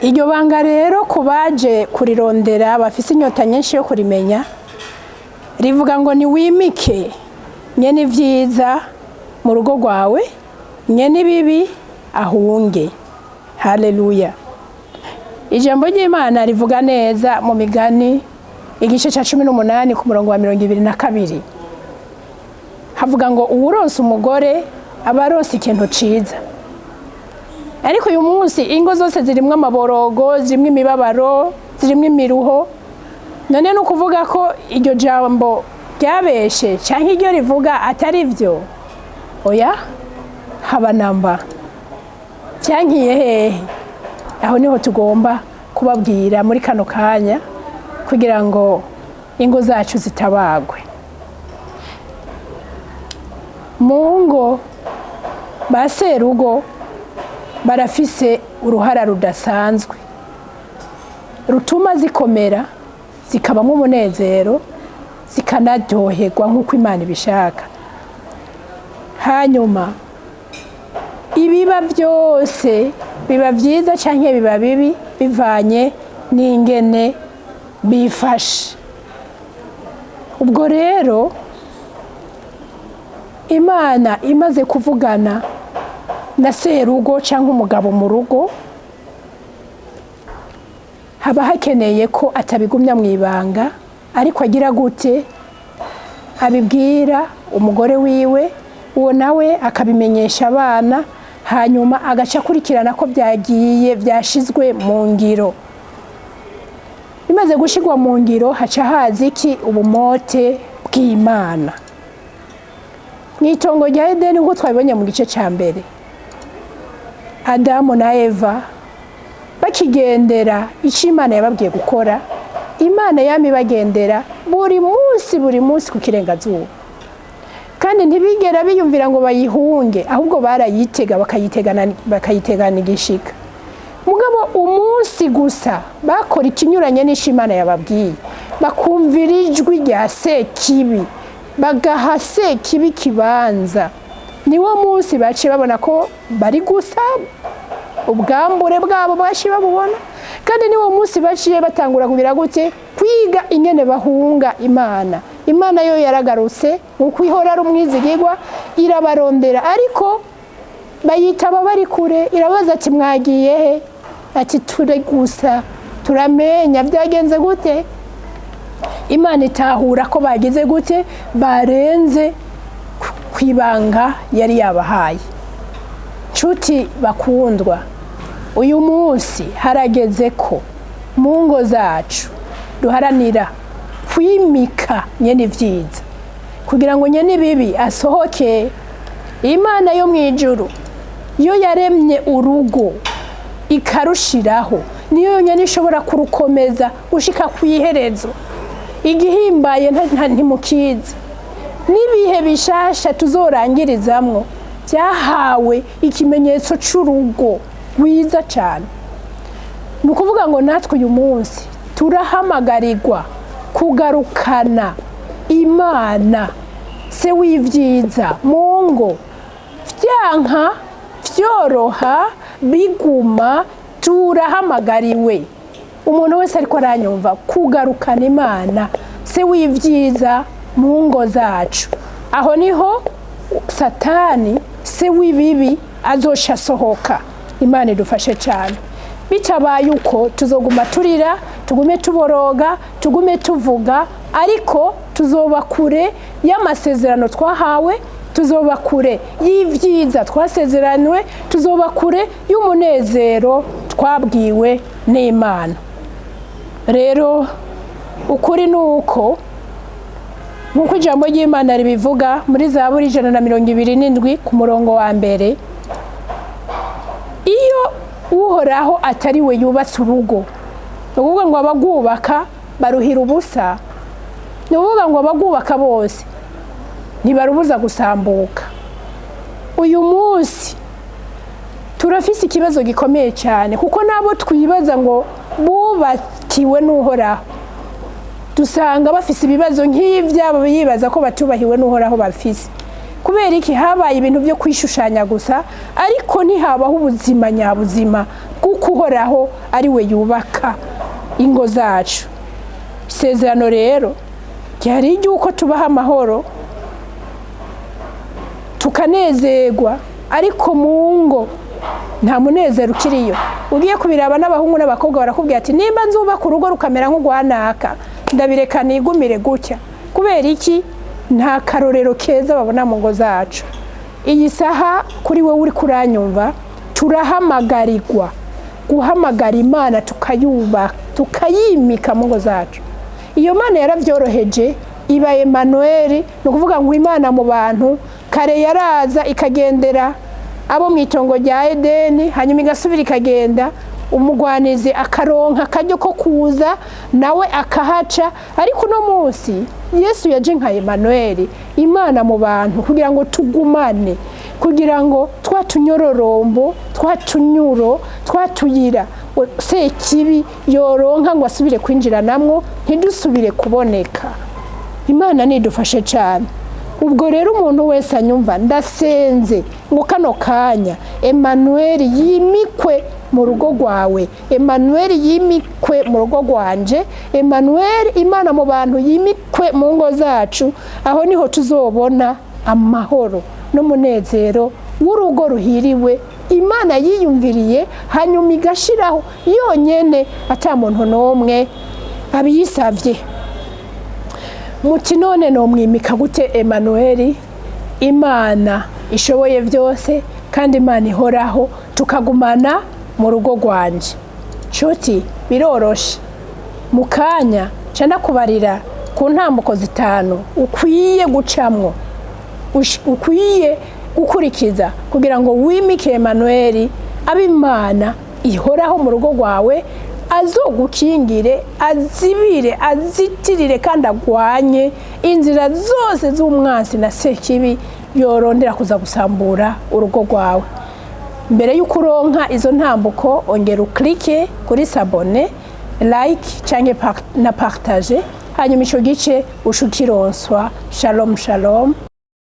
Iryo banga rero, ku baje kurirondera bafise inyota nyinshi yo kurimenya, rivuga ngo niwimike nyene ibyiza mu rugo rwawe, nyene ibibi ahunge. Haleluya! Ijambo ry'Imana rivuga neza mu Migani igice cya 18 ku murongo wa 22, havuga ngo uwuronse umugore aba aronse ikintu ciza. Ariko uyu munsi ingo zose zirimwo amaborogo, zirimwo imibabaro, zirimwo imiruho. None ni ukuvuga ko iryo jambo ryabeshe cyangwa iryo rivuga atari byo? Oya, haba namba. Byankiye hehe? Aho niho tugomba kubabwira muri kano kanya kugira ngo ingo zacu zitabagwe. Mu ngo, ba serugo barafise uruhara rudasanzwe rutuma zikomera, zikabamo umunezero, zikanaryoherwa nk'uko Imana ibishaka. Hanyuma ibiba byose biba byiza cyangwa biba bibi bivanye n'ingene bifashe. Ubwo rero Imana imaze kuvugana na serugo cyangwa umugabo mu rugo, haba hakeneye ko atabigumya mu ibanga, ariko agira gute? Abibwira umugore wiwe, uwo nawe akabimenyesha abana, hanyuma agaca akurikirana ko byagiye byashizwe mu ngiro. Bimaze gushyirwa mu ngiro, haca haza iki? Ubumote bw'Imana. Mu itongo rya Edeni, nk'uko twabibonye mu gice cya mbere, Adamu na Eva bakigendera icyo Imana yababwiye gukora, Imana yama ibagendera buri munsi, buri munsi ku kirengazuba, kandi ntibigera biyumvira ngo bayihunge, ahubwo barayitega, bakayitegana igishika. Mugabo umunsi gusa bakora ikinyuranye n'icyo Imana yababwiye, bakumvira ijwi rya Sekibi, bagaha Sekibi ikibanza, niwo munsi baciye babona ko bari gusa, ubwambure bwabo baciye babubona. Kandi niwo munsi baciye batangura kugira gute? Kwiga ingene bahunga Imana. Imana yo yaragarutse nk'uko ihora ari umwizigirwa, irabarondera, ariko bayitaba bari kure. Irabaza ati: "Mwagiye he?" Ati: "Ture gusa, turamenya byagenze gute?" Imana itahura ko bagize gute? Barenze ku ibanga yari yabahaye. Nshuti bakundwa, uyu munsi harageze ko mu ngo zacu duharanira kwimika nyene ibyiza kugira ngo nyene ibibi asohoke. Imana yo mu ijuru, yo yaremye urugo ikarushiraho, niyo yonyine ishobora kurukomeza gushika ku iherezo. Igihimbaye ntimukiza n'ibihe bishasha tuzorangirizamwo byahawe ikimenyetso c'urugo rwiza cyane. Ni ukuvuga ngo natwe uyu munsi turahamagarirwa kugarukana Imana se w'ibyiza mu ngo. Byanka, byoroha, biguma, turahamagariwe, umuntu wese ariko aranyumva, kugarukana Imana se w'ibyiza mu ngo zacu. Aho niho Satani se w'ibibi azoca asohoka. Imana idufashe cyane. Bitabaye uko, tuzoguma turira, tugume tuboroga, tugume tuvuga, ariko tuzoba kure y'amasezerano twahawe, tuzoba kure y'ibyiza twasezeranywe, tuzoba kure y'umunezero twabwiwe n'Imana. Rero ukuri ni uko, nk'uko ijambo ry'Imana ribivuga muri Zaburi 127 ku murongo wa mbere, iyo Uhoraho atari we yubatse urugo, ni ukuvuga ngo abagwubaka baruhira ubusa. Ni ukuvuga ngo abagwubaka bose ntibarubuza gusambuka. Uyu munsi turafise ikibazo gikomeye cyane, kuko nabo twibaza ngo bubakiwe n'Uhoraho, dusanga bafise ibibazo nk'ibyabo bibaza ko batubahiwe n'Uhoraho bafise. Kubera iki? Habaye ibintu byo kwishushanya gusa, ariko ntihabaho ubuzima nyabuzima bwo. Kuko Uhoraho ari we yubaka ingo zacu. Isezerano rero ryari iry'uko tubaha amahoro, tukanezerwa, ariko mu ngo nta munezero ukiriyo. Ugiye kubiraba, n'abahungu n'abakobwa barakubwira ati: "Nimba nzubaka urugo rukamera nk'urwanaka, ndabireka nigumire gutya." Kubera iki? Nta karorero keza babona mu ngo zacu. Iyi saha, kuri wowe uri kuranyumva, turahamagarirwa guhamagara Imana, tukayubaka, tukayimika mu ngo zacu. Iyo Mana yarabyoroheje, iba Emanuweli, ni ukuvuga ngo Imana mu bantu. Kare yaraza ikagendera abo mu itongo rya Edeni, hanyuma igasubira ikagenda, umugwanizi akaronka akaryo ko kuza nawe akahaca. Ariko uno munsi Yesu yaje nka Emanuweli, Imana mu bantu, kugira ngo tugumane, kugira ngo twa tunyororombo, twa tunyuro, twa tuyira Sekibi yoronka ngo asubire kwinjiranamwo, ntidusubire kuboneka. Imana nidufashe cyane. Ubwo rero umuntu wese anyumva, ndasenze ngo kano kanya Emanuweli yimikwe mu rugo rwawe, Emanuweli yimikwe mu rugo rwanje, Emanuweli, Imana mu bantu, yimikwe mu ngo zacu. Aho niho tuzobona amahoro n'umunezero w'urugo ruhiriwe Imana yiyumviriye, hanyuma igashiraho yonyene, ata muntu n'umwe abiyisabye. Muti: "None nomwimika gute Emanuweli, Imana ishoboye byose kandi Imana ihoraho, tukagumana mu rugo rwanje?" Nshuti, biroroshe. Mu kanya nca ndakubarira ku ntambuko zitanu ukwiye gucamwo, ukwiye gukurikiza kugira ngo wimike Emanuweli, abe Imana ihoraho mu rugo rwawe, azogukingire, azibire, azitirire kandi agwanye inzira zose z'umwansi na Sekibi yorondera kuza gusambura urugo rwawe. Mbere y'uko uronka izo ntambuko, ongera uclique kuri s'abonner, like cyangwa na partage, hanyuma icyo gice uca ukironswa. Shalom, shalom.